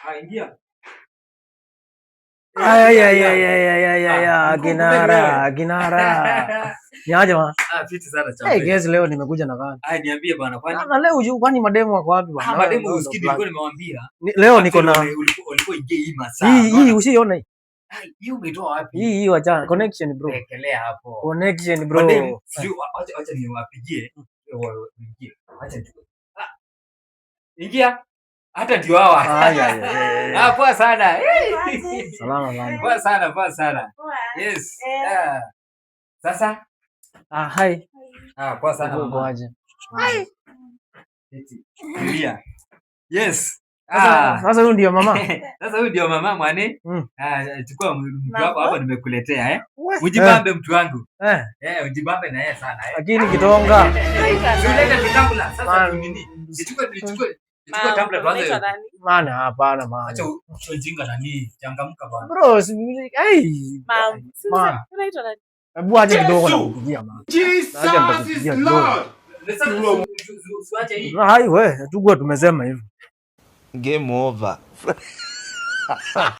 Ah, ingia. Ay, ay, ay, ay, ay, ay, ay, Ah, ay, mkuu, kinara, kumbe kinara. Ni aje ma? Ah, fiti sana Hey, champe. guess leo nimekuja na gani? Ah, niambie bana, kwani Na leo juu kwani mademu wako wapi bwana? Ah, mademu Leo usikii ndo nilikuwa nimewaambia. Leo niko na Ulikuwa ingie hii masaa. Hii hii Unaona? usiiona hii. Ah, hii umeitoa wapi? Hii hii wacha connection, bro. Wekelea hapo. Connection, bro. Mademu, sijui wacha niwapigie. Waingie. Wacha nichukue. Ah. Ingia. Hata ndio hawa. Ay, ay, ay, ay, Ah, ay. poa sana. Eh. Salama sana. Poa sana, poa sana. Yes. Ah. Sasa? Ah, hi. Ah, poa sana, Uko mama. aje? Eti. Tulia. Yes. Sasa Ah. sasa huyu ndio mama. Sasa huyu ndio mama mwane. Ah, chukua mtu wako hapo nimekuletea, eh. Ujibambe, mtu wangu. Eh, Eh, ujibambe na yeye sana, eh. Lakini kitonga. Tulete tutumbler sasa Man. tu nini? Nichukue nichukue nichukue tumbler tuanze. Maana hapana, maana. Acha ujinga nani? Changamka bwana. Bro, ai. Man. Hebu acha kidogo na kupigia, man. Jesus Acha is nitakupigia kidogo. Lord. Sasa usiache hii. Hai we, tukua tumesema hivyo. Game over.